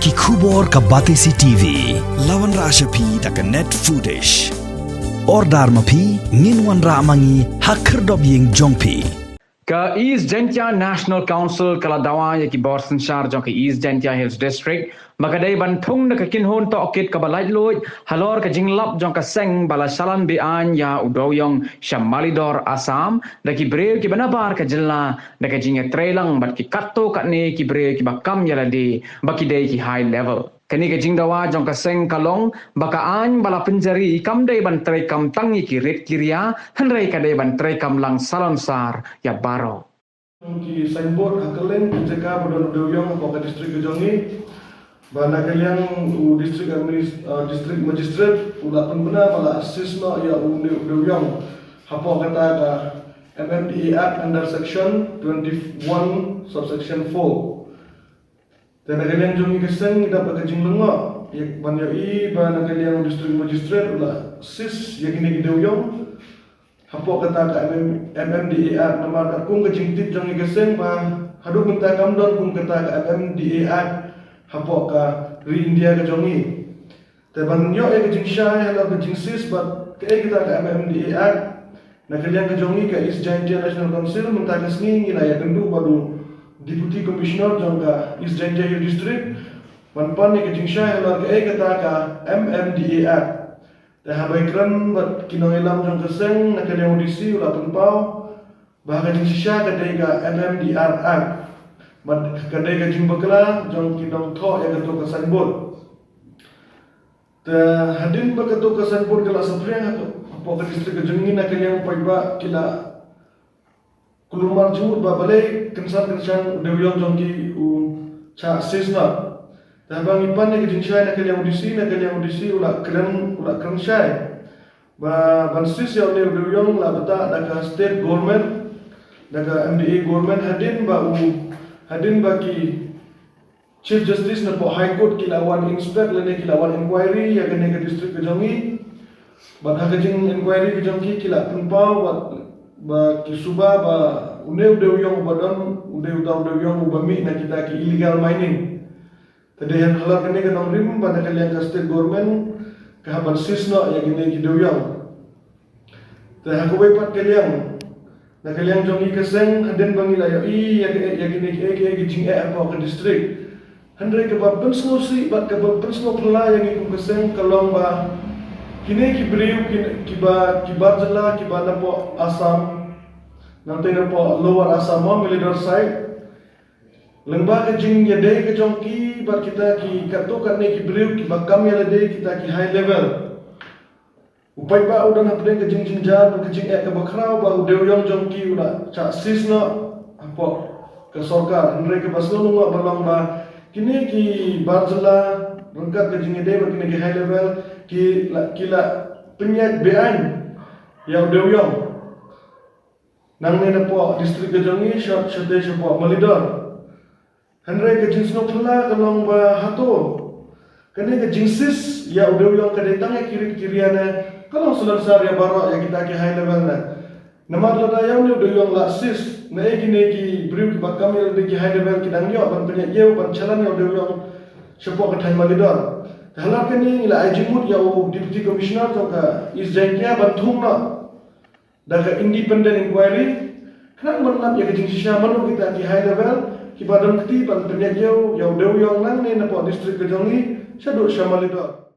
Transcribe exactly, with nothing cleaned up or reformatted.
Ki khubor ka Batesi T V. La wanrah sha phi da ka Net Foodish. Order ma phi, ngin wanrah ma ngi ha khyrdop ïing jong phi. Ka East Jaintia National Council ka la dawa ïa ki bor synshar jong ka East Jaintia Hills District ba ka dei ban thung da ka kynhun tohkit kaba laitluid halor ka jinglap jong ka seng ba la shalan be-aiñ ïa u dewiong sha Malidor, Assam, da ki briew kiba nabar ka jylla, da ka jingïatreilang bad ki katto katne ki briew kiba kam ïa lade ba ki dei ki high level. Kane ka jingdawa jong ka seng ka long ba ka aiñ ba la pynjari kam dei ban treikam tang ïa ki rit ki ria, hynrei ka dei ban treikam lang salonsar ïa baroh. Ki signboard ha kylleng ki jaka ba don u dewiong hapoh ka district ka jong ngi. Ba na ka liang u district adminis-, uh, district magistrate u la pynbna ba la seize noh ïa une u dewiong hapoh kata ka M M D A Act under section twenty-one subsection four. Te na ka liang jong ngi ka seng ngi dap da ka jinglyngngoh ïa ban ïohi ba na ka liang u district magistrate u la seize ïa kine ki dewiong hapoh kata ka M M, M M D A Act, namar katkum ka jingtip jong ngi ka seng ba haduh mynta kam don kum kata ka M M D A Act hapoh ka ri India ka jong ngi. Te ban ïoh ïa ka jingshai halor ka jingseize bad kaei kata ka M M D A Act, na ka liang ka jong ngi ka East Jaintia National Council mynta ka sngi ngi la ïakynduh bad u Deputy Commissioner jong ka East Jaintia Hills District ban pan ïa ka jingshai halor kaei kata ka M M D A Act. Te haba ïakren bad ki nongïalam jong ka seng, na ka liang u D C u la pynpaw ba ha ka jingshisha ka dei ka M M D R Act bad ka dei ka jingbakla jong ki nongthoh ïa kato ka signboard. Te hadien ba kato ka signboard ka la saphriang hapoh ka district ka jong ngi, na ka liang u paidbah ki la kulmar jingmut ba balei kynsan kynsan u dewiong jong ki u shah seize noh. Te haba ngi pan ïa ka jingshai na ka liang u D C, na ka liang u D C u la kren, u la kren shai ba ban seize ïa une u dewiong la btah da ka state government, da ka M D A government, hadien ba u, hadien ba ki Chief Justice napoh High Court ki la wan inspect lane ki la wan inquiry ïa kane ka district ka jong ngi. Bad ha ka jing inquiry ka jong ki, ki la pynpaw bad ba ki suba ba une u dewiong uba don u dei uta u dewiong uba mih na kita ki illegal mining. Te dei halor kane ka nongrim ba na ka liang ka state government ka hap ban seize noh ïa kine ki dewiong. Te ha kawei pat ka liang, na ka liang jong ngi ka seng, hadien ba ngi la ïohi ïa ka, ïa kine ki, ïa ki, ïa ki jingeh hapoh ka district, hynrei kaba pynsngewsih bad kaba pynsngewphylla ïa ngi kum ka seng ka long ba kine ki briew ki, kiba, ki bar jylla kiba napoh Assam, nangta napoh Lower Assam, Malidor side, lyngba ka jingïadei ka jong ki bad kita ki katto katne ki briew kiba kam ïa lade, kita ki high level. U paidbah u don hapdeng ka jingjynjar bad ka jingeh kaba khraw ba u dewiong jong ki u la shah seize noh hapoh ka sorkar. Hynrei kaba sngewlyngngoh ba long ba kine ki bar jylla ryngkat ka jingïadei bad kine ki high level ki la, ki la pynïaid be-aiñ ïa u dewiong. Nangne napoh district ka jong ngi sha, shatei shapoh Malidor. Hynrei ka jingsngewphylla ka long ba hato kane ka jingseize ïa u dewiong ka dei tang ïa ki rit ki ria ne ka long salonsar ïa baroh ïa kita ki high level ne? Namar lada ïa une u dewiong la seize, naei kine ki briew kiba kam ïa lade, ki high level, ki dang ïoh ban pynïaid ïew ban shalan ïa u dewiong shapoh ka thaiñ Malidor? Te halor kane ngi la ai jingmut ïa u Deputy Commissioner jong ka East Jaintia ban thung noh da ka independent inquiry, khnang ban lap ïa ka jingshisha, mano kita ki high level kiba don kti ban pynïaid ïew ïa u dewiong nangne napoh district ka jong ngi shaduh sha Malidor.